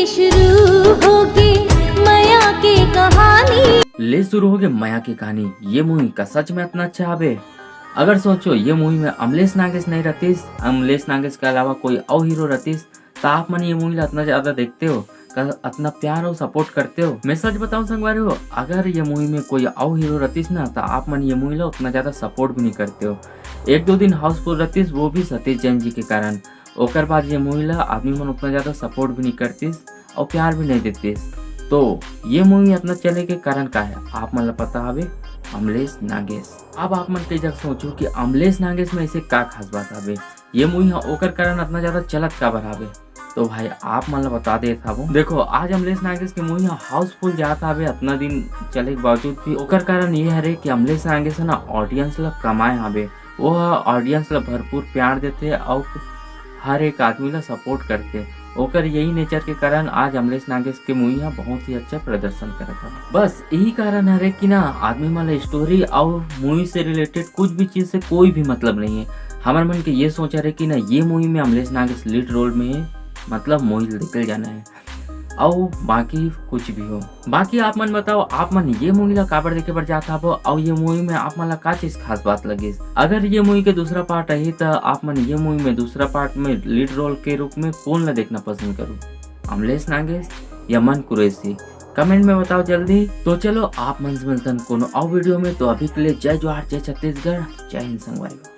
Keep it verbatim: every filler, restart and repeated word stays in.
शुरू होगे मया के कहानी। ले शुरू होगे मया के कहानी। ये मूवी का सच में इतना अच्छा हवे? अगर सोचो ये मूवी में अमलेश नागेश नहीं रहतीस, अमलेश नागेश के अलावा कोई और हीरो रहतीस, तो आप मन ये मूवी ला इतना ज्यादा देखते हो, का इतना प्यार और सपोर्ट करते हो? मैं सच बताऊं संगवारी हो, अगर ये मूवी में कोई और हीरो रहतीस ना, तो आप मन ये मूवी ला उतना ज्यादा सपोर्ट भी नहीं करते हो। एक दो दिन हाउसफुल रहतीस, वो भी सतीश जैन जी के कारण। ओकर बाद ये मूवी ला आदमी मन उतना ज्यादा सपोर्ट भी नहीं करतीस और प्यार भी नहीं देतीस। तो ये मूवी इतना चले के कारण का है, आप मन ला पता हवे, अमलेश नागेश। अब आप मन कई जगह सोचो कि अमलेश नागेश में ऐसे का खास बात हवे, ये मूवी ह ओकर कारण इतना ज्यादा चलत काबर हवे? तो भाई आप मन ला बता देत हवो, देखो आज अमलेश नागेश के मूवी ह हाउसफुल जात हवे, इतना दिन चले के बावजूद भी। ओकर कारण ये हरे कि अमलेश नागेश ह ना ऑडियंस ला कमाए हवे, वो ह ऑडियंस ला भरपूर प्यार देथे और हर एक आदमी ला सपोर्ट करथे। ओकर यही नेचर के कारण आज अमलेश नागेश के मूवी ह बहुत ही अच्छा प्रदर्शन करत हवे। बस यही कारण हरे कि ना आदमी मन ला स्टोरी और मूवी से रिलेटेड कुछ भी चीज से कोई भी मतलब नहीं है। हमर मन के ये सोच हरे कि ना ये मूवी में अमलेश नागेश लीड रोल में है, मतलब मूवी ला देखे जाना है, और बाकी कुछ भी हो। बाकी आप मन बताओ, आप मन ये मूवी ला काबर देखे बर जात हवो, और ये मूवी में आप मन ला का चीज खास बात लगिस? अगर ये मूवी के दूसरा पार्ट आही, त आप मन ये मूवी में दूसरा पार्ट में लीड रोल के रूप में कौन ला देखना पसंद करू, अमलेश नागेश या मन कुरैशी? कमेंट में बताओ जल्दी। तो चलो आप मन से मिलतन कोनो और वीडियो में। तो अभी के लिए जय जोहार, जय छत्तीसगढ़, जय हिंद संगवारी।